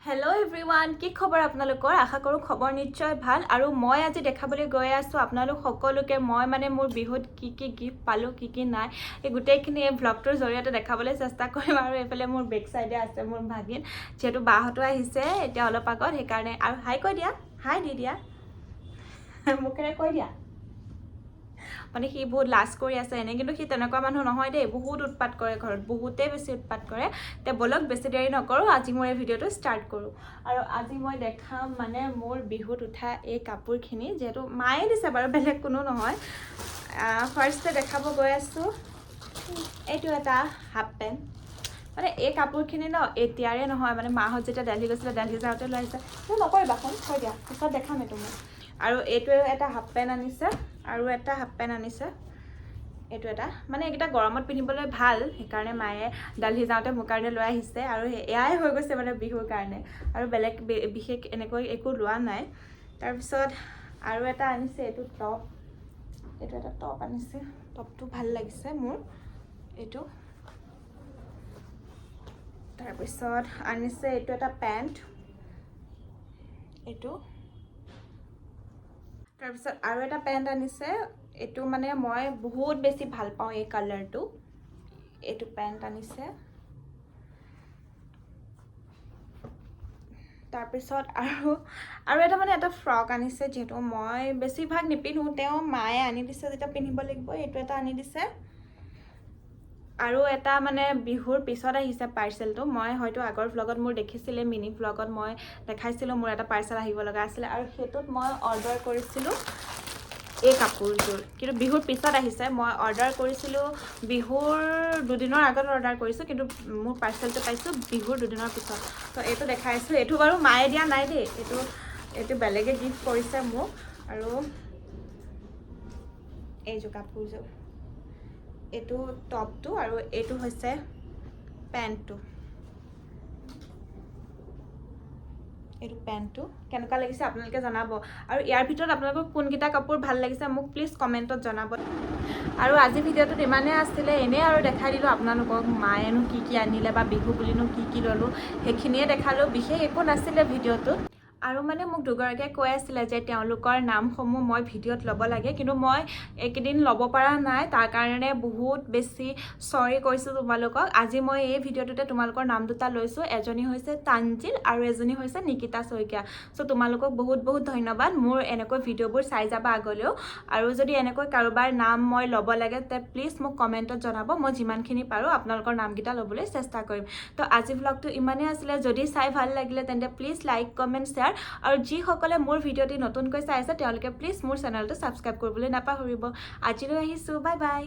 Hello' everyone, কি খবৰ আপোনালোকৰ? আশা কৰোঁ খবৰ নিশ্চয় ভাল। আৰু মই আজি দেখাবলৈ গৈ আছোঁ আপোনালোক সকলোকে মই মানে মোৰ বিহুত কি কি গিফ্ট পালোঁ, কি কি নাই, এই গোটেইখিনি এই ভ্লগটোৰ জৰিয়তে দেখাবলৈ চেষ্টা কৰিম। আৰু এইফালে মোৰ বেক চাইডে আছে মোৰ ভাগিন, যিহেতু বাহঁতো আহিছে এতিয়া অলপ আগত, সেইকাৰণে। আৰু হাই কৈ দিয়া, হাই দি দিয়া, মুখেৰে কৈ দিয়া। মানে সি বহুত লাজ কৰি আছে এনেই, কিন্তু সি তেনেকুৱা মানুহ নহয় দেই, বহুত উৎপাত কৰে ঘৰত, বহুতেই বেছি উৎপাত কৰে। এতিয়া ব'লক, বেছি দেৰি নকৰোঁ, আজি মোৰ এই ভিডিঅ'টো ষ্টাৰ্ট কৰোঁ। আৰু আজি মই দেখাম মানে মোৰ বিহুত উঠা এই কাপোৰখিনি, যিহেতু মায়ে দিছে বাৰু, বেলেগ কোনো নহয়। ফাৰ্ষ্টে দেখাব গৈ আছোঁ এইটো এটা হাফ পেণ্ট। মানে এই কাপোৰখিনি ন এতিয়াৰে নহয়, মানে মাহঁত যেতিয়া দেলহি গৈছিলে, দেলহি যাওঁতে লৈ আহিছে। তুমি নকৰিবা ফোন, থৈ দিয়া, পিছত দেখাম এইটো মই। আৰু এইটোৱে এটা হাফ পেণ্ট আনিছে আৰু এটা হাফ পেণ্ট আনিছে, এইটো এটা। মানে এইকেইটা গৰমত পিন্ধিবলৈ ভাল, সেইকাৰণে মায়ে দেলহি যাওঁতে মোৰ কাৰণে লৈ আহিছে। আৰু এয়াই হৈ গৈছে মানে বিহুৰ কাৰণে, আৰু বেলেগ বিশেষ এনেকৈ একো লোৱা নাই। তাৰপিছত আৰু এটা আনিছে, এইটো টপ, এইটো এটা টপ আনিছে। টপটো ভাল লাগিছে মোৰ এইটো। তাৰপিছত আনিছে এইটো এটা পেণ্ট, এইটো। তাৰপিছত আৰু এটা পেণ্ট আনিছে, এইটো মানে মই বহুত বেছি ভাল পাওঁ এই কালাৰটো, এইটো পেণ্ট আনিছে। তাৰপিছত আৰু এটা মানে এটা ফ্ৰক আনিছে, যিহেতু মই বেছিভাগ নিপিন্ধো, তেওঁ মায়ে আনি দিছে যেতিয়া পিন্ধিব লাগিব, এইটো এটা আনি দিছে। আৰু এটা মানে বিহুৰ পিছত আহিছে পাৰ্চেলটো। মই হয়তো আগৰ ভ্লগত মোৰ দেখিছিলে, মিনি ভ্লগত মই দেখাইছিলোঁ মোৰ এটা পাৰ্চেল আহিব লগা আছিলে, আৰু সেইটোত মই অৰ্ডাৰ কৰিছিলোঁ এই কাপোৰযোৰ, কিন্তু বিহুৰ পিছত আহিছে। মই অৰ্ডাৰ কৰিছিলোঁ বিহুৰ দুদিনৰ আগত অৰ্ডাৰ কৰিছোঁ, কিন্তু মোৰ পাৰ্চেলটো পাইছোঁ বিহুৰ দুদিনৰ পিছত। তো এইটো দেখাইছোঁ, এইটো বাৰু মায়ে দিয়া নাই দেই, এইটো বেলেগে গিফ্ট কৰিছে মোক। আৰু এইযোৰ কাপোৰযোৰ, এইটো টপটো আৰু এইটো হৈছে পেণ্টটো। এইটো পেণ্টটো কেনেকুৱা লাগিছে আপোনালোকে জনাব, আৰু ইয়াৰ ভিতৰত আপোনালোকৰ কোনকেইটা কাপোৰ ভাল লাগিছে মোক প্লিজ কমেণ্টত জনাব। আৰু আজি ভিডিঅ'টোত ইমানেই আছিলে, এনেই আৰু দেখাই দিলোঁ আপোনালোকক মায়েনো কি কি আনিলে বা বিহু বুলিনো কি কি ল'লোঁ, সেইখিনিয়ে দেখালোঁ, বিশেষ একো নাছিলে ভিডিঅ'টোত। আৰু মানে মোক দুগৰাকীয়ে কৈ আছিলে যে তেওঁলোকৰ নামসমূহ মই ভিডিঅ'ত ল'ব লাগে, কিন্তু মই এইকেইদিন ল'ব পৰা নাই, তাৰ কাৰণে বহুত বেছি চৰি কৈছোঁ তোমালোকক। আজি মই এই ভিডিঅ'টোতে তোমালোকৰ নাম দুটা লৈছোঁ, এজনী হৈছে তাঞ্জিল আৰু এজনী হৈছে নিকিতা শইকীয়া। চ' তোমালোকক বহুত বহুত ধন্যবাদ, মোৰ এনেকৈ ভিডিঅ'বোৰ চাই যাবা আগলৈও। আৰু যদি এনেকৈ কাৰোবাৰ নাম মই ল'ব লাগে তে প্লিজ মোক কমেণ্টত জনাব, মই যিমানখিনি পাৰোঁ আপোনালোকৰ নামকেইটা ল'বলৈ চেষ্টা কৰিম। তো আজি ভ্লগটো ইমানেই আছিলে, যদি চাই ভাল লাগিলে তেন্তে প্লিজ লাইক, কমেণ্ট, শ্বেয়াৰ, আৰু যিসকলে মোৰ ভিডিঅ'টি নতুনকৈ চাই আছে তেওঁলোকে প্লিজ মোৰ চেনেলটো ছাবস্ক্ৰাইব কৰিবলৈ নাপাহৰিব। আজিলৈ আহিছোঁ, বাই বাই।